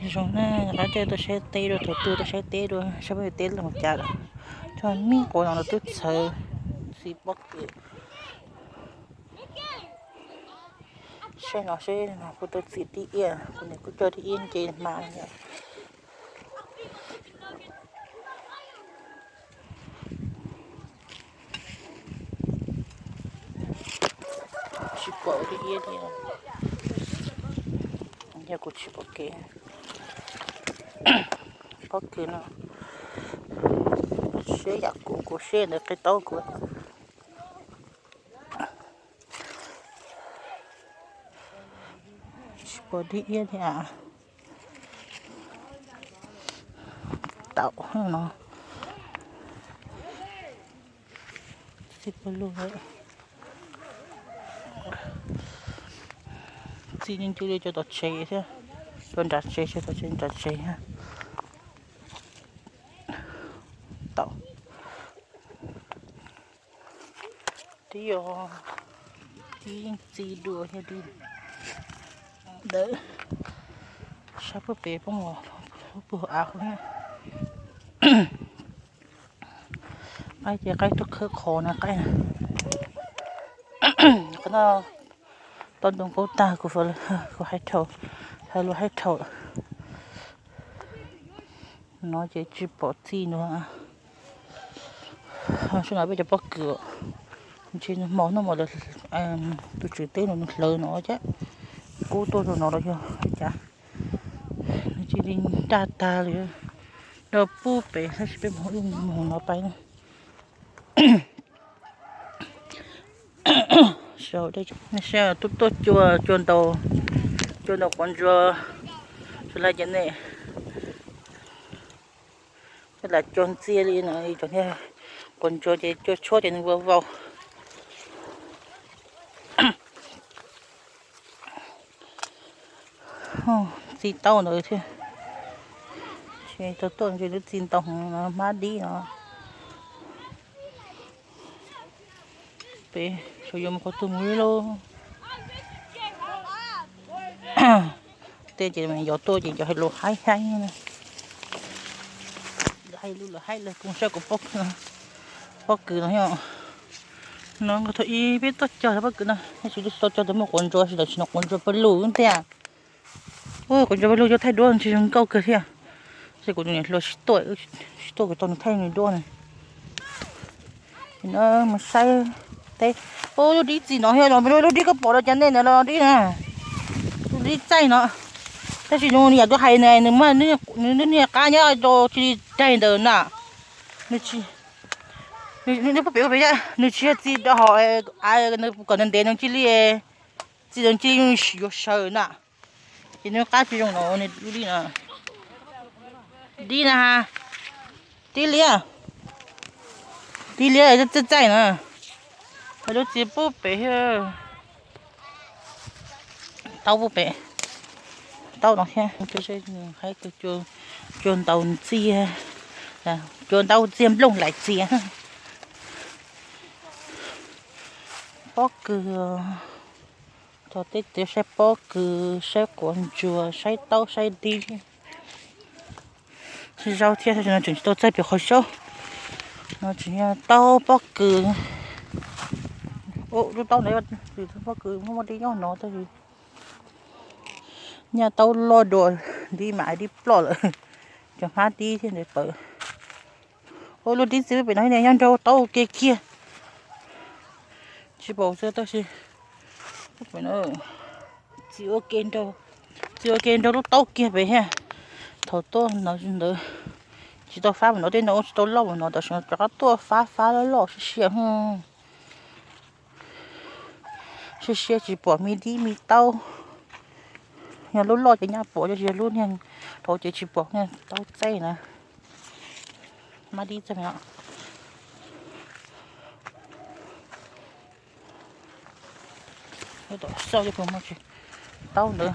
Zoo na, rov qab coj tuaj saib teb dua, thaum twg tuaj saib teb dua, saib puab teb zoo li cas lawm. Coj me quav no los twb txhawv, txiv pob kws. Saib no seb no kuv tus txiv dib iab, kuv niam kuj coj dib iab nce hma. Tsis pom dib iab li, yog kuv tsis pom kev. Pob kws no, seb yam kuv, kuv seb ntawd qe taub kuv. Tsis pom dib iab li as. Taum no, txij pawg lug, txij yeej cug li cov tom tsev thiab, cov nram tsev, cov tom tsev nram tsev. Taum. Tib, tib yeej txi dua thiab tib. Ntawd, sab pug pem poob, pug av. Qaib ces qaib tuaj khawb qhov no qaib. Qhov no tau ntoo kaub tag, kuv, kuv hais rhaum, hais lus hais rhaum. No ces tsis pom txi no. Sab no peb cov pob kws, ntshe hmo no mas lawv, tus tswv teb no nws hlawv no thiab, kub tuaj rau no los yog li cas, nws cia li nraj tag li. Rau pub pem tab sis peb mus ib mus no pais. Tuaj, tuaj cua, cua ntaus, cua ntaus quav ntsuag, sawv daws ces nej, lam cua ntxiag li no, cov niag quav ntsuag ces cua tshuab ces nws vau vau. Txi taub ntawd thiab. Ces tuaj tuaj ntshe twb txi ntau heev no, hmab dib no. Peb sawv yuav mus qhov twg mus li lauj? Tej ces yog tuaj ces cov hais lus haib haib, hais lus lawm haib lawm, kuv saib kuv pob kws no, pob kws no, no nkauj thaum ub peb tuaj cog pob kws no, tab sis tsis tau cog tau muaj quav ntsuag, tab sis tam sim no quav ntsuag pawg lug tiag. Ua quav ntsuag pawg lug coj thaij duab ntshe zoo nkauj kawg thiab. Tab sis kuv tus niam hluas tsis tuaj, tsis tuaj kuv tau nws thaij nws duab na. No mus saib teb. Ua lub dib txi no thiab los, lub dib koj pom los cas nej ntawd los dib na. Lub dib txaij no. Tab sis nws yam kuv hais na, nws muaj nws niag qab nyob rau cia li daig ntawd na. Nws tsis, nws pub pem, pub pem, nws tsis yog txi rau hauv av, nws kom ntev ntev nws cia li, txi nws cia li yuav sawv na. Ces nws qab tsis zoo no, nws lub dib no. Dib na, dib liab, dib liab txaij txaij na. Lub txi pub pem thiab. Taub pub pem, taub no thiab. Haib kawg, cua ntaus ntxiag, cua ntaus ntxiag nplooj laim txias. Pob kws, tog teb tias saib pob kws, saib quav ntsuag, saib taub saib dib. Saib zaub thiab, tab sis no tseem tsis tau txaij pem qhov zaub. No tseem yog taub pob kws. Lub taub ntawd, pob kws muaj muaj dib nyob no tab sis nyaj taub loj dua, dib mam dib ploj lawm. Cov hmab dib thiab ntawd pawv. Ua lub dib txiv pem no nyob nraud taub ua ke kiag. Tsis pom xwb tab sis txiv ua ke nraud, txiv ua ke nraud lub taub kiag pem thiab. Thaum tuaj no ntawd tsis tau fab mus no, tej no ua tsis tau loj mus no, tam sim no rov qab tuaj fab fab loj loj siab siab. Siab siab tsis pom me dib me taub. Yog lub loj ces nyaj pom, tab sis yog lub niag hauv ces tsis pom niag taub txaij na. Hmab dib txaij no. Tom xauj puas muaj tsis, taub ntawd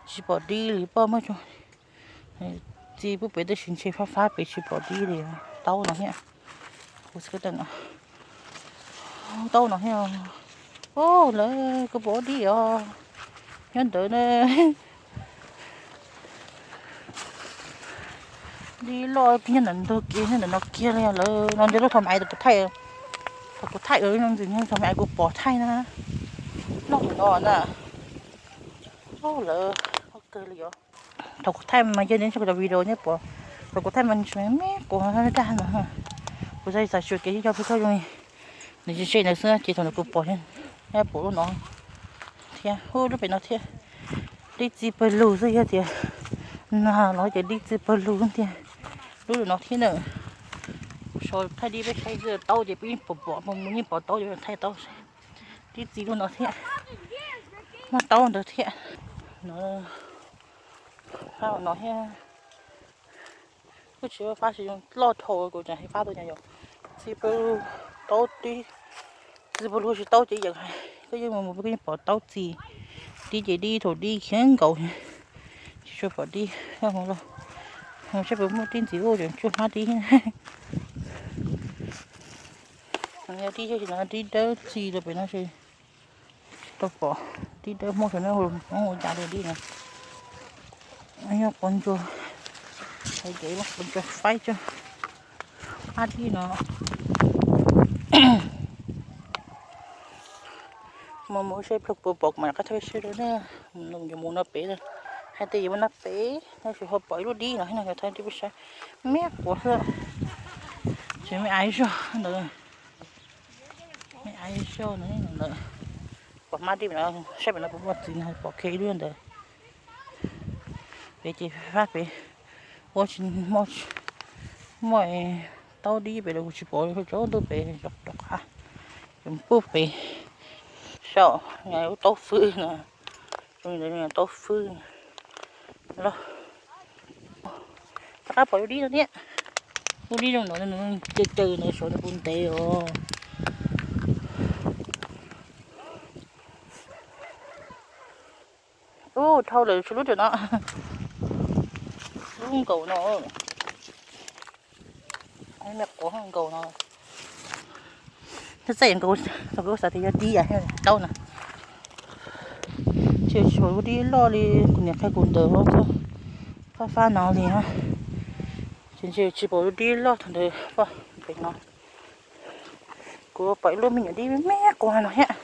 tsis pom dib li, poj muab tso. Txiv pub pem tab sis ntshe fab fab pem tsis pom dib li. Taub no thiab, kuv xav no, taub no thiab. Ub, lawv kuj pom dib os, nyob ntawd na. Dib loj nyob ntawm ntug kev nyob ntawm no kiag li lawm no. Ntshe lub thaum me aiv kuv thaij, thaum kuv thaij ntxiv thaum me aiv kuv pom thaij na. Loj no na. Loj lawm, loj kawg li os. Thaum kuv thaij mas yog neb tsis pom video neb pom, thaum kuv thaij mas me quav daj no. Kuv xav xav xyuas kev yog pheej zoo li, nws tsis seb ntawd xwb ces thaum ntawd kuv pom, neb pom lub no thiab, hu lub pem no thiab. Dib txi pawg lug xwb, yog tias nag los ces dib txi pawg lug tiag. Lub no thiab na, sau thaij dib peb saib taub ces peb yeej pom pom, mus yeej pom taub ces thaij taub saib. Dib txi lub no thiab, muaj taub ntawd thiab. No, no thiab. Kuj tsis muaj fab tsis zoo loj dhau kuv tseem hais fab tuaj nyom yom. Txi pawg lug, taub dib, txi pawg lug tsis taub ces yeej hais koj yeej mus mus peb yeej pom taub txi. Dib ces dib thaum dib khiav nkaus, tsis tshua pom dib. Mus saib puas muaj dib ntxiv ub tseem tsuj hmab dib. Yog dib, dib dawb txi rau pem no tsis tau pom. Dib dawb Hmoob sawv no hu ua cas li dib no. Yog quav ntsuag, hais tias quav ntsuag faib tso, hmab dib no. Mus mus saib puas pom kuv mam rov qab thaij peb saib rau na. Yuav mus no pem, hais tias yuav mus no pem tab sis ho pom ib lub dib no thiab no, thaij rau peb saib. Me quav xwb, tsis me aiv zog ntawd, me aiv zog ntawd. Pom hmab dib no, saib pem no puas muaj txiv no, pom kiag ib lub ntawd. Pem ces fab pem, ua tsis muaj, muaj taub dib pem los kuv tsis pom, tsaus ntuj pem rov qab, pem pub pem, saum lub taub fwb no, taub fwb los. Rov qab pom lub dib no thiab, lub dib zoo no, caws caws no saum no puv ntev os. Ub, dhau lawm, tshuav lub rau no, lub nkaus no, me quav nkaus no. Txaij txaij nkaus, thaum kuv xav tias yog dib taub na, ces tshuav lub dib loj li kuv niam qhia kuv ntawd, fab fab no li. Ces ntshe tsis pom lub dib loj thaum ntawd pem no. Kuv pom ib lub me nyuam dib me quav no thiab,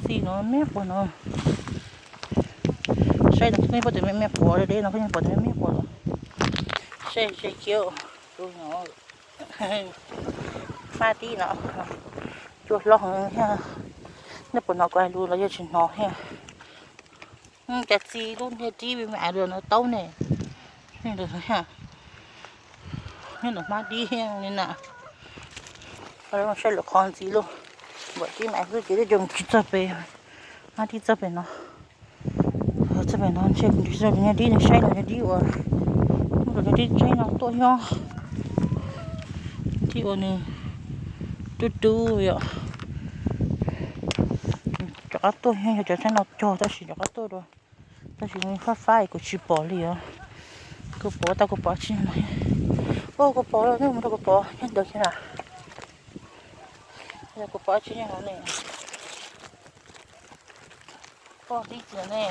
txi no me quav no. Saib no peb pom tus me me quav deb no, peb pom tus me me quav los. Saib saib kiag, hmab dib no, cua hlob heev thiab. Nej puas hnov kuv hais lus los yog tsis hnov thiab? Cas txi lub niag dib me me aiv lug no taub ne. Nyob ntawm hmab dib li na. Saib lawm qhov ntxiv lauj, npaum dib me aiv xwb ces twb coj tsis txog pem, hmab dib txog pem no. Txog pem no ntshe kuv nrhiav tsis tau niag dib nws saib no, niag dib uas, muaj tus niag dib tseeb no tuaj nyob, dib uas nws tub tub yom. Rov qab tuaj, yog cov tseeb no cog tab sis rov qab tuaj dua. Tab sis fab fab kuv tsis pom li os. Kuv pom tau kuv pom tsis no. Ua kuv pom, nej mus rau kuv pom nyob ntawd kiag na. Yog kuv pom tsis nyob no ne. Pom dib tiag ne.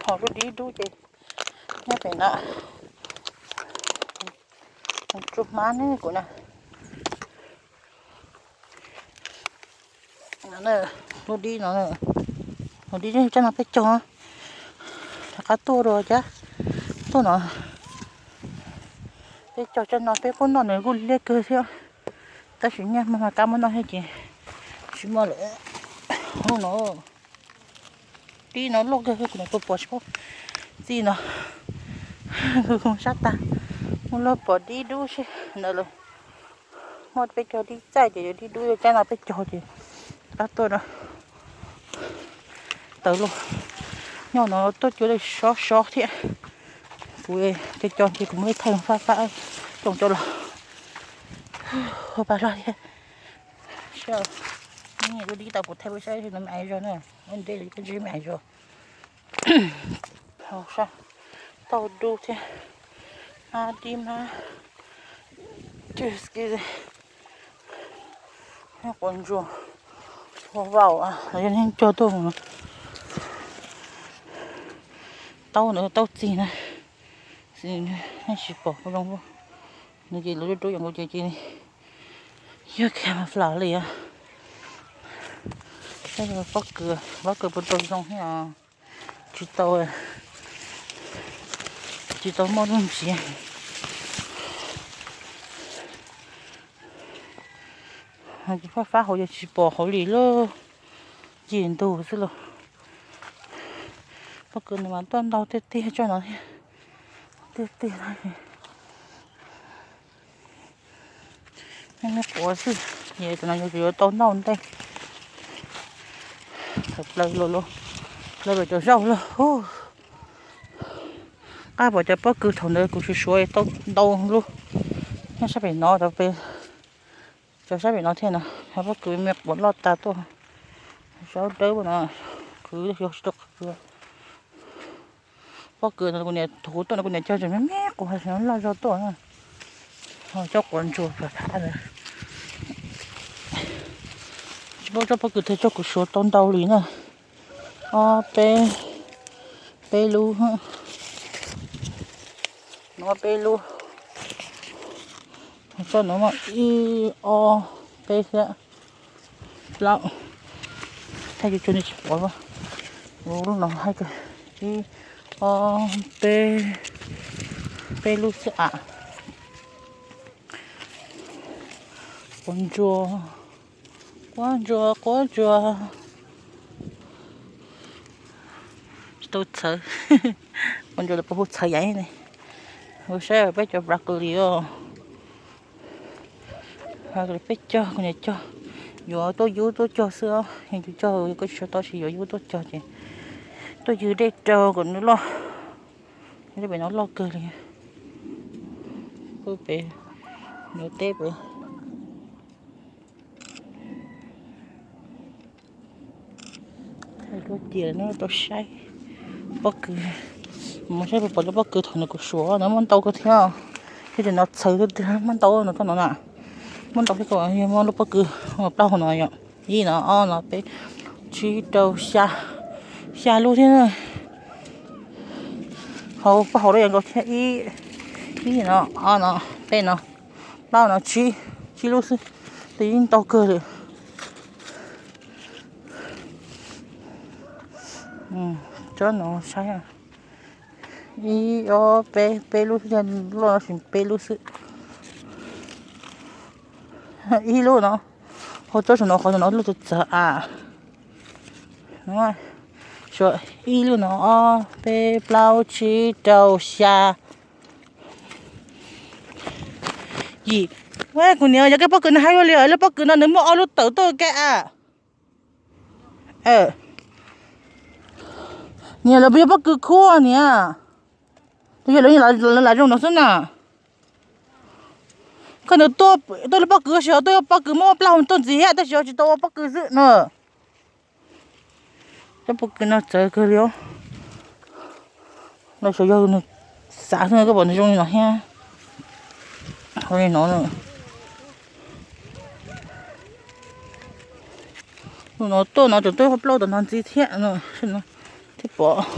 Ho lub dib dub ces nyob pem no. Tsuj hmab ne kuv na. Lub dib no, lub dib tsab no peb cog, rov qab tuaj dua cab tuaj no. Peb cog tsab no peb kuj noj nws kuj liab kawg thiab, tab sis nyiaj mas kab muab noj thiab ces tsis muaj lawm. Hnub no dib no loj kawg, kuv no kuv pom tsis paub txij no, kuv sab tag, muaj lub pom dib dub sab ntawd lawm. Muaj peb cog dib txaij ces yog dib dub, yog tsab no peb cog ces rov qab tuaj no. Tawm los nyob no tuaj cua li sov sov thiab. Kuv cog cog ces kuv muab ib thaij fab fab coj los ua pa log thiab. Lub dib tau kuv thaij peb saib no me aiv zog na, ua ntej koj ntsib me aiv zog. Tau dub thiab, hmab dib hmab, quav ntsuag, ua vau los yog neeg cog tuaj mus. Taub ntawd taub txig na. Tsis pom zoo, nws ces lub rub rub yom nkaus ces ces yog camouflage li os. Pob kws, pob kws puas tau zoo thiab os. Tsis tau, tsis tau muaj lub ntsiav. Fab fab hauv yog tsis pom hauv li lauj, cim ntug xwb lauj. Pob kws no mas tuaj ntau tiag tiag tso no thiab, tiag tiag. Me me quav xwb, es tam no yuav tsum yuav tau noj ntej. Tawm plaws, plaws pem cov zaub lawm. Qab pom cov pob kws thaum ntawd kuv suav suav tau ntau lub. Nyob sab pem no, cov sab pem no thiab no, pob kws me quav loj tas tuaj. Zaub dawb no, khwv yog tsis tau khwv. Pob kws no kuv niam thuv tuaj no, kuv niam cog tseem me me quav loj zog tuaj. Cov quav ntsuag pham pham lawm. Tsis paub tsob pob kws twg coj kuv suav tau ntau li na. Ob peb, peb lub. No peb lub. Tsob no mas ib ob peb thiab plaub. Thaij tsuag tsuag nej tsis pom. Lub no hais tias ib ob peb, peb lub xwb as. Quav ntsuag, quav ntsuag, quav ntsuag. Tsis tau txhawv. Quav ntsuag lawv puas hu txhawv yam ne? Hu saib peb cov broccoli os. Peb cog, kuv niam cog, yuav tuaj yub tuaj cog xwb os. Yus cog koj tsis tau tsis yuav yub tuaj cog ces tuaj ywg dej rau kom nws loj. Pem no loj kawg li. Pem, nws teb pem. Cia no tau saib pob kws, mus saib puas pom lub pob kws thaum nws kuv suav no muaj ntau kawg thiab. Thiab ces no txhawv tiag tiag, muaj ntau no tau no na. Muaj ntau thiab, yog muaj lub pob kws plaub hau no yom, ib no, ob no, peb, tsib, rau, xya, xya lub thiab. Hauv pab hauv lub yog nkaus thiab, ib, ib no, ob no, peb no, plaub no, tsib, tsib lub xwb. Twb yeej ntau kawg lawm. Tsob no saib, ib ob peb, peb lub xwb, loj no tseem peb lub xwb. Ib lub no, hauv tsob saum no qhov no lub txawv txawv a. Ib lub no, ob peb plaub tsib rau xya yim. Kuv niam, yog koj pob kws no hais ua li, lub pob kws no nws muaj ob lub tawm tuaj koj a. Niam, lawv puas yog pob kws khub niam? Twb yog lawv lam zoo no xwb na. Koj nws tuaj, tuaj lub pob kws xyov tuaj yog pob kws muaj plaub hau tuaj ntxiv thiab, tab sis yog tsis tau ua pob kws xwb no. Cov pob kws no txawv kawg li os. Los xyov yog nws xav xwb koj pom nws zoo li no thiab. Li no, lub no tuaj no tseem tuaj plaub tom no ntxiv thiab no, thiab pom.